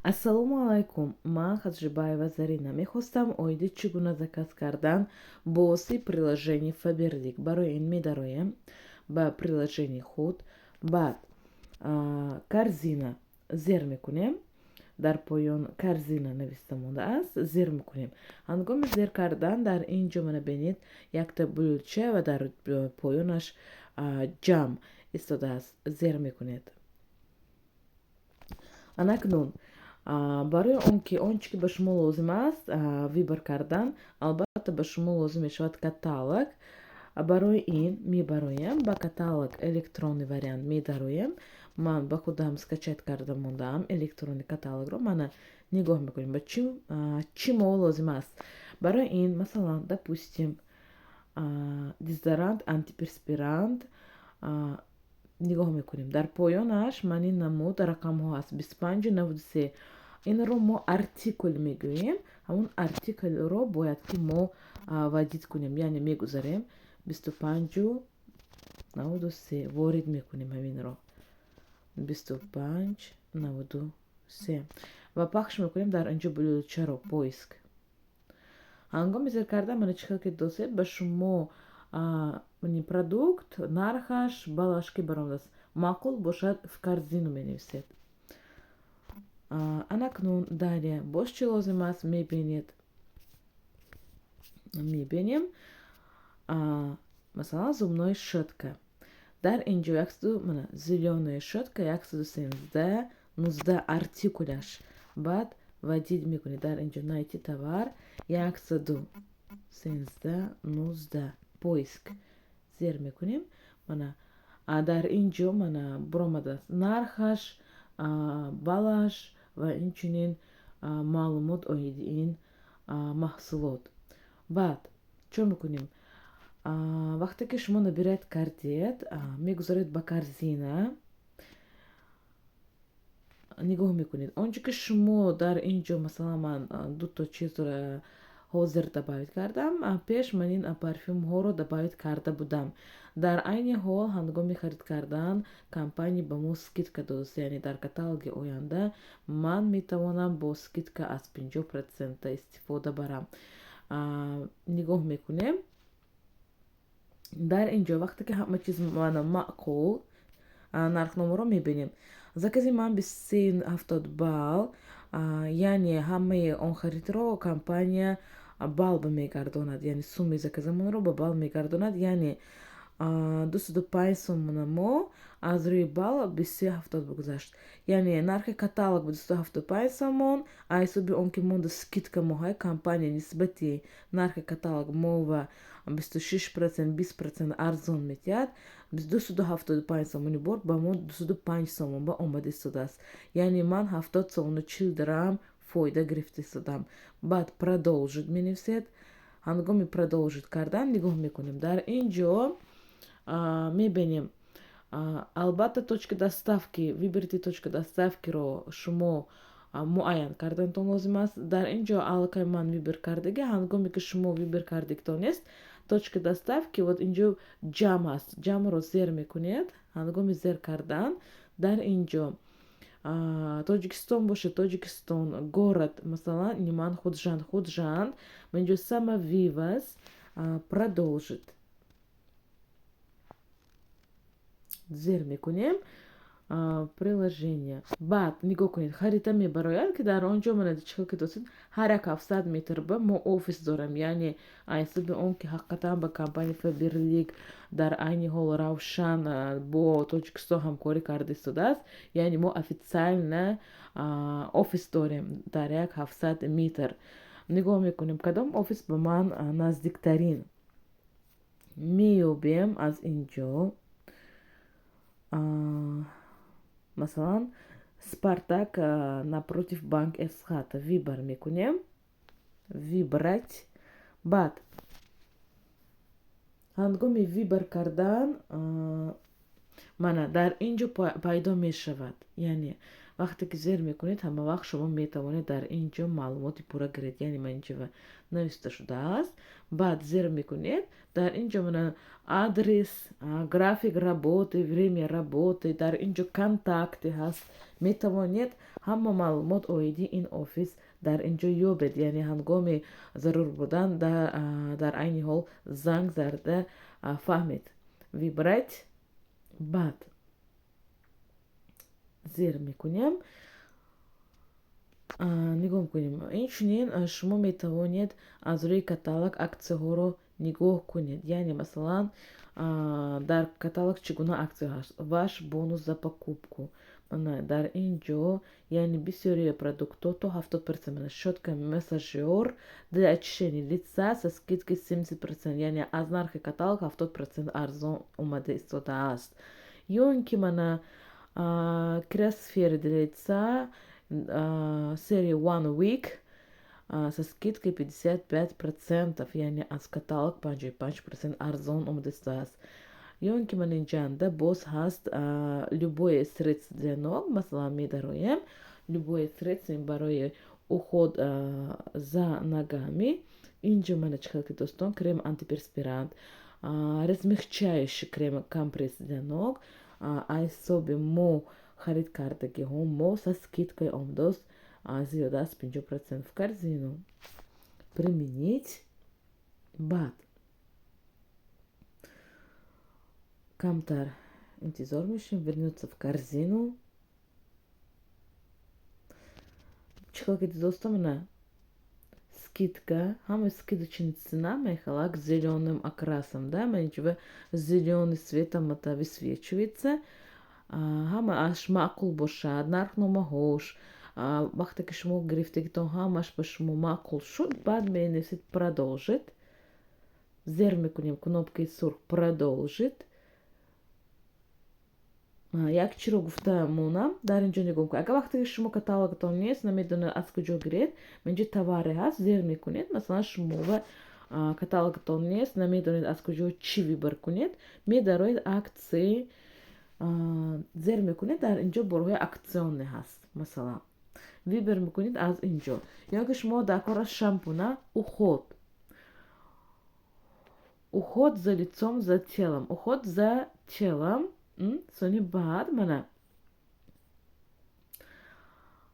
Ассалому алайкум, ман Хаджибаева Зарина. Мехостам оиди чӣ гуна заказ кардан бо воситаи приложение Фаберлик. Барои ин медароем ба приложение худ, баъд корзина зер мекунем. Дар поён корзина нависта мондааст, зер мекунем. Ҳангоми зер кардан дар ин ҷо мана бинед, якта булча ва дар поёнаш ҷамъ истодааст, зер мекунед. Анакнун барои он ки он чӣ ки ба шумо лозим аст выбор кардан, албатта, ба шумо лозим мешавад каталог. Барои ин мебароем ба каталог, электронный вариант медароем. Ман ба худам скачать карда мондаам электронный каталогро. Мана, нигоҳ мекунем, ба чӣ мо лозим аст. Барои ин, масалан, допустим, дезодорант, антиперспирант нигоҳ мекунем. Дар поёнаш ман ин намуд рақамҳо ҳаст: 25,93. Инро мо артикул мегӯем. Ҳамон артикулро бояд ки мо вводить кунем, яъне мегузарем, 25,93 ворид мекунем, ҳаминро 25,93 ва пахш мекунем дар инҷо блюдечаро, поиск. Ҳангоми зер кардан, мана, чӣ хел ки досед, ба шумо продукт, нархаш, баллаш ки баромадааст. Маъқул бошад, в корзину менависед. Анакнун далее боз чӣ лозим аст, мебинед, мебинем. Масалан, зубной щетка дар инҷо яксаду, мана, зелёная щетка, 113,19 артикуляш. Баъд вводить мекунед дар инҷо, найти товар, 113,19, поиск зер мекунем. Мана, дар ин ҷо, мана, буромадааст нархаш, баллаш ва инчунин маълумот оиди ин маҳсулот. Баъд чӣ мекунем? Вақте ки шумо набирать кардед, мегузоред ба корзина, нигоҳ мекунед он ҷо ки шумо дар ин ҷо, масалан, ман дуто чизро ҳозир добавить кардам. Пеш ман ин парфюмҳоро добавить карда будам. Дар айни ҳол, ҳангоми харид кардан, компания ба мо скидка додааст, яъне дар каталоги оянда ман метавонам бо скидка аз 50% истифода барам. Нигоҳ мекунем дар ин ҷо, вақте ки ҳама чиз мана маъқул, нархномаро мебинем. Закази ман 23,70 балл, яъне ҳамаи он харидро компания балл ба мегардонад, яъне суммаи заказамонро ба балл мегардонад, яъне 205 сомона мо аз рӯи балл 23,70 бигузашт. Яъне нархи каталог ба 275 сомон, а ҳисоби он ки монда скидка моҳаи компания нисбати нархи каталог мо ва 26%, 20% арзон метиҳад. 275 сомони бор ба мо 205 сомон ба омада истодааст, яъне ман 70 сомону 40 дирам фоида гирифта истодам. Баъд продолжить менависед. Ҳангоми продолжить кардан нигоҳ мекунем, дар ин ҷо мебинем, албатта, точка доставки, выберите точка доставкиро шумо муайян кардантон лозим аст. Дар ин ҷо аллакай ман выбор кардагӣ. Ҳангоме ки шумо выбор кардагитон нест точка доставки, вот инҷо ҷамъ аст, ҷамъро зер мекунед. Ҳангоми зер кардан дар ин ҷо Тоҷикистон бошад, Тоҷикистон, город, масалан, ман Худжанд, Худжанд, инҷо самовывоз, продолжить зер мекунем, приложение. Баъд нигоҳ кунед, харита мебарояд, ки дар он ҷо, мана, чӣ хел ки досед, ҳар як 700 метр ба мо офис дорем. Яъне ҳисоби он ки ҳақиқатан ба компания Фаберлик дар айни ҳол равшан бо Тоҷикистон ҳамкорӣ карда истодааст, яъне мо официально офис дорем дар як 700 метр. Нигоҳ мекунем, кадом офис ба ман наздиктарин, меёбем аз ин ҷо, масалан, Спартак, напротив банк Эсхата, выбор мекунем, выбрать. Баъд ҳангоми выбор кардан, мана, дар ин ҷо пайдо мешавад, яъне Вақте ки зер мекунед, ҳама вақт шумо метавонед дар ин ҷо маълумоти пурра гиред, яъне ман инҷа нависта шудааст. Баъд зер мекунед, дар ин ҷо мана адрес, график работы, время работы, дар ин ҷо контакты ҳаст. Метавонед ҳама маълумот оиди ин офис дар ин ҷо ёбед, яъне ҳангоми зарур будан дар айни ҳол занг зада фаҳмед. Выбрать. Баъд зер мекунем, нигоҳ кунем. Инчунин шумо метавонед аз рӯи каталог аксияҳоро нигоҳ кунед, яъне масалан дар каталог чӣ гуна аксия ҳаст. Ваш бонус за покупку, мана дар ин ҷо, яъне бисёри продуктҳо то 70%. Мана щётка массажёр для очищения лица со скидкой 70%, яъне аз нархи каталог 70% арзон омада истодааст. Ё ин ки мана криосфера для лица серия One Week со скидкой 55%, яъне аз каталог 55% арзон омада истодааст. Ё ин ки мана инҷанда боз ҳаст любое средство для ног. Масалан, медароем любое средство барои уход за ногами. Инҷо мана чӣ хел ки, дӯстон, крем антиперспирант, размягчающий крем, компресс для ног аз ҳисоби мо харид кардагиҳо мо со скидкой омадааст зиёда аз 50%. В корзину, применить. Баъд камтар интизор мешавем, вернуться в корзину. Чӣ хел ки, дӯстон, мана скидка, ҳама скидочный цена мехалак зелёным окрасом, да, маничува зелёный цветом это высвечивается. Ҳамааш маъқул бошад, нархномаҳош, вақте ки шумо гирифтагитон, ҳамааш ба шумо маъқул шуд, баъд менависед «Продолжить». Зер мекунем кнопкаи сурх «Продолжить». Як чиро гуфта монам, дар ин ҷо нигоҳ кунед. Агар вақте ки шумо каталогатон нест, намедонед аз куҷо гиред, инҷо товары ҳаст, зер мекунед. Масалан, шумо каталогатон нест, намедонед аз куҷо чӣ выбор кунед, медароед акции, зер мекунед, дар инҷо борҳои акционный ҳаст. Масалан, выбор мекунед аз инҷо. Ё ки шумо дар кор аз шампуна, уход за лицом, за телом, уход за телом. Сони баъд мана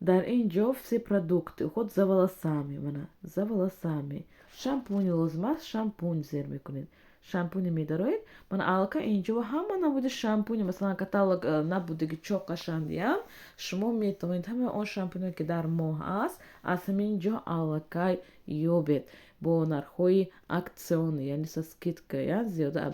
дар ин ҷо все продукты, уход за волосами, мана за волосами шампуни лозим аст, шампунь зер мекунед, шампуни медароед. Мана аллакай инҷо ҳама намуди шампуни. Масалан, каталог набудаги чоқашандиам, шумо метавонед ҳамаи он шампуне ки дар моҳ аст, аз ҳамин ҷо аллакай ёбед бо нархҳои акционный, яъне со скидкой зиёда.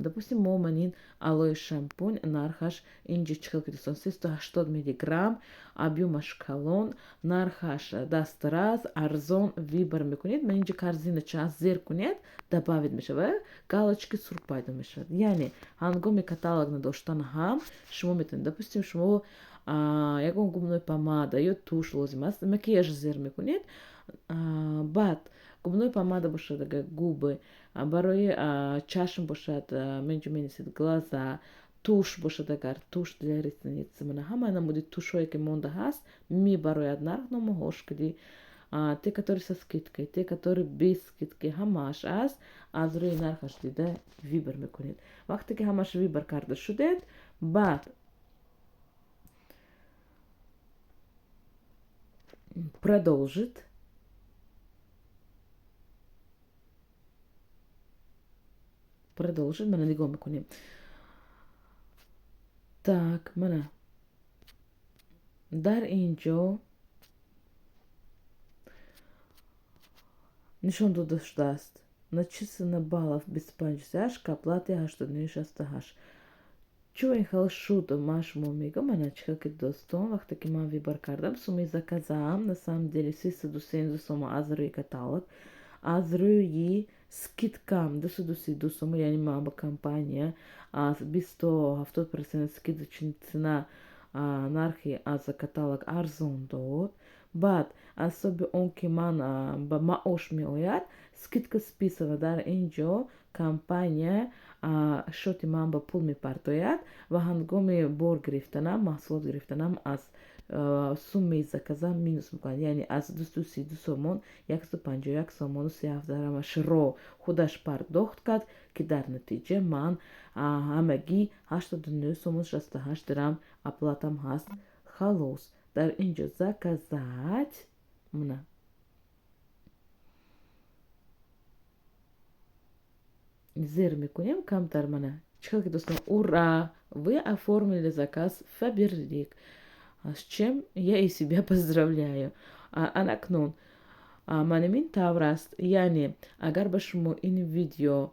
Допустим, мо манин алоэ шампунь, нархаш инҷо чӣ хел ки, дӯстон, 380 миллиграмм, объёмаш калон, нархаш дастрас, арзон. Выбор мекунед, ман инҷо корзина чанд зер кунед, добавить мешавад, галочки сурх пайдо мешавад. Яъне ҳангоми каталог надоштан ҳам шумо метавонед, допустим, шумо ягон губной помада ё тушь лозим аст, макияж зер мекунед, баъд губной помада бошад, агар губы, барои чашм бошад, менҷо менависед глаза, тушь бошад, агар тушь для ресниц, мана ҳама намуди тушҳое ки монда ҳаст, мебарояд нархномаҳош киди, те, которые со скидкой, те, которые без скидки, ҳамааш аст. Аз рӯи нархаш дида выбор мекунед. Вақте ки ҳамааш выбор карда шудед, баъд «Продолжить». «Продолжить». Мана нигоҳ мекунем. Так, мана дар ин ҷо нишон дода шудааст: начислено баллов 25 к оплате 89,68. Чун ин хел шуд, ман шумо мегӯям. Мана чӣ хел ки, дӯстон, вақте ки ман выбор кардам, суммаи заказам на самом деле 372 сома аз рӯи каталог, аз рӯи скидкам 232 сома, яъне ман ба компания аз 20 то 70% скидочный цена, нархи аз каталог арзон дод. Баъд аз ҳисоби он ки ман ба маош меояд, скидка списана, дар ин ҷо компания счёти ман ба пул мепартояд ва ҳангоми бор гирифтанам, маҳсулот гирифтанам аз Суммаи заказа минус мекунад, яъне аз 232 сомон 151 сомону 37 дирамашро худаш пардохт кард, ки дар натиҷа ман ҳамагӣ 89 сомон 68 дирам оплатам ҳаст. Халос, дар ин ҷо «Заказать» мана зер мекунем камтар. Мана чӣ ки, дӯстон, ура, вы оформили заказ Фаберлик, с чем я и себя поздравляю. Анакнун манамин тавр аст. Яъне агар ба шумо ин видео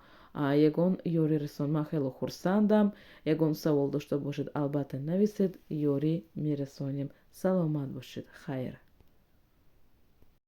ягон ёрӣ расон, ман хеле хурсандам. Ягон савол дошта бошед, албатта нависед, ёрӣ мерасонем. Саломат бошед, хайр.